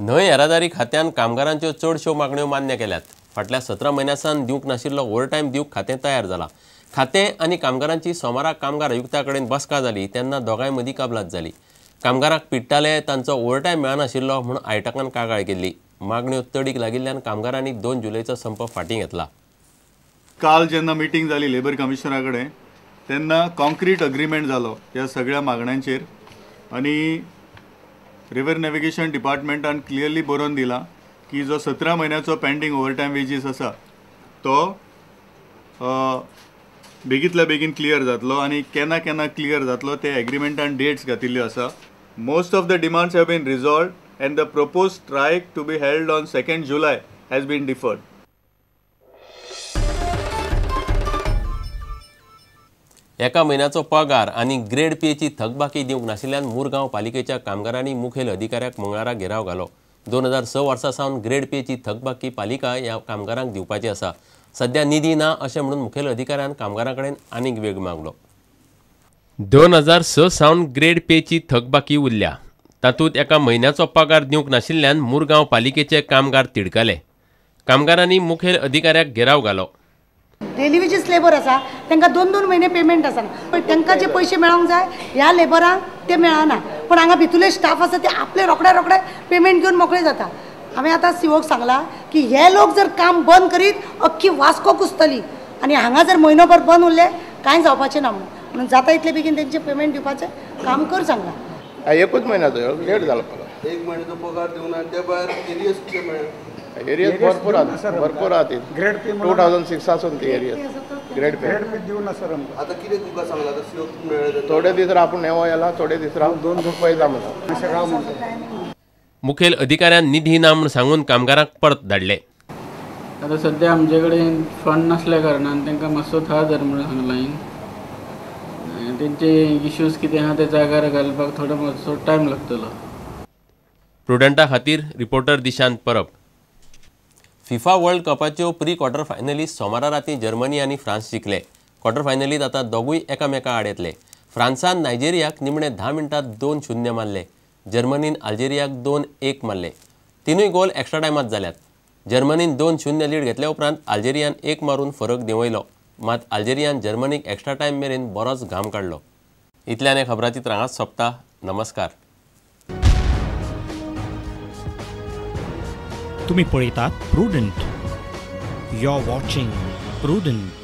न्हंय येरादारी खात्यान कामगारांच्यो चडश्यो मागण्यो मान्य केल्यात. फाटल्या 17 म्हयन्यां सावन दिवंक नाशिल्लो ओव्हरटायम दिवंक खातें तयार जालां. खातें आनी कामगारांची सोमारा कामगार आयुक्ता कडेन बसका जाली तेन्ना दोगांय मदीं कबलात जाली. कामगारांक पिडटाले, तांचो ओव्हरटायम मेळनाशिल्लो म्हूण आयटकान कागाळ केल्ली. मागण्यो तडीक लागिल्ल्यान कामगारांनी 2 जुलयचो संप फाटीं घेतला. काल जेन्ना मिटींग जाली लेबर कमिशनरा कडेन तेन्ना कॉन्क्रीट अग्रीमेंट जालो ह्या सगळ्या मागण्यांचेर आनी रिवर नॅव्हिगेशन डिपार्टमेंटान क्लियरली बरोवन दिलां की जो 17 म्हयन्याचो पेंडींग ओव्हरटायम वेजीस आसा तो बेगींतल्या बेगीन क्लियर जातलो आनी केन्ना केन्ना क्लियर जातलो ते एग्रीमेंटान डेट्स घातिल्ल्यो आसा. Most of the demands have been resolved and the proposed strike to be held on 2 July has been deferred. एका म्हयन्याचो पगार आनी ग्रेड पेची थकबाकी दिवंक नाशिल्ल्यान मुरगांव पालिकेच्या कामगारांनी मुखेल अधिकाऱ्याक मंगळारा घेराव घालो. 2006 वर्सा सावन ग्रेड पेची थकबाकी पालिका ह्या कामगारांक दिवपाची आसा. सध्या निधी ना अशें म्हणून मुखेल अधिकाऱ्यान कामगारां कडेन आनीक वेळ मागलो. 2006 सावन ग्रेड पेची थकबाकी उरल्या. तातूंत एका म्हयन्याचो पगार दिवंक नाशिल्ल्यान मुरगांव पालिकेचे कामगार तिडकले. कामगारांनी मुखेल अधिकाऱ्याक घेराव घालो. डेली वेजीस लेबर आसा तांकां 2-2 म्हयने पेमेंट आसना, पण तांकां जे पयशे मेळोंक जाय ह्या लेबरांक ते मेळना. पण हांगा भितुले स्टाफ आसा ते आपले रोखडे रोखडे पेमेंट घेवन मोकळे जाता. हांवें आतां सीओक सांगलां की हे लोक जर काम बंद करीत अख्खी वास्को कुसतली आनी हांगा जर म्हयनोभर बंद उरले कांय जावपाचें ना. म्हणून जाता इतले बेगीन तेंचें पेमेंट दिवपाचें काम कर सांगलां. एकूच म्हयन्याचो लेट जालो पगार, एक म्हयन्याचो पगार दिवना, ते भायर एरियर्स कितें मेळ्ळे? एरियर्स भरपूर आसा, भरपूर आसा. ग्रेड पे 2006 ती एरियर्स ग्रेड पे दिवना सर आमकां. आतां कितें तुका सांगलां आतां सीओक मेळ्ळें? थोडे दीस राव, आपूण नेवो येला, थोडे दीस राव, 2 पळयता म्हणून राव म्हणटा. मुखेल अधिकाऱ्यान निधी ना म्हूण सांगून कामगारांक परत धाडले. आतां सद्या आमचे कडेन फंड नासल्या कारणान तांकां मातसो थार धर म्हणून सांगलां हांवें. तेंचे इश्यूज कितें आहा ते जाग्यार घालपाक थोडो मातसो टायम लागतलो. प्रुडंटा खातीर reporter Dishant Parab. FIFA world कपाच्यो pre quarter फायनलीत सोमारा रातीं जर्मनी आनी फ्रांस जिखले. क्वॉर्टर फायनलीत आतां दोगूय एकामेका आड येतले. फ्रांसान नायजेरियाक निमणे 10 मिनटात 2-0 मारले. जर्मनीन अल्जेरियाक 2-1 मारले. तिनूय गोल एक्स्ट्रा टायमात जाल्यात. जर्मनीन 2-0 लीड घेतल्या उपरांत अल्जेरियान 1 मारून फरक देंवयलो. मात अल्जेरियान जर्मनीक एक्स्ट्रा टायम मेरेन बरोच घाम काडलो. इतल्यान हे खबराचित्र हांगाच सोंपता. नमस्कार. तुम्ही पळयतात Prudent. You are watching Prudent.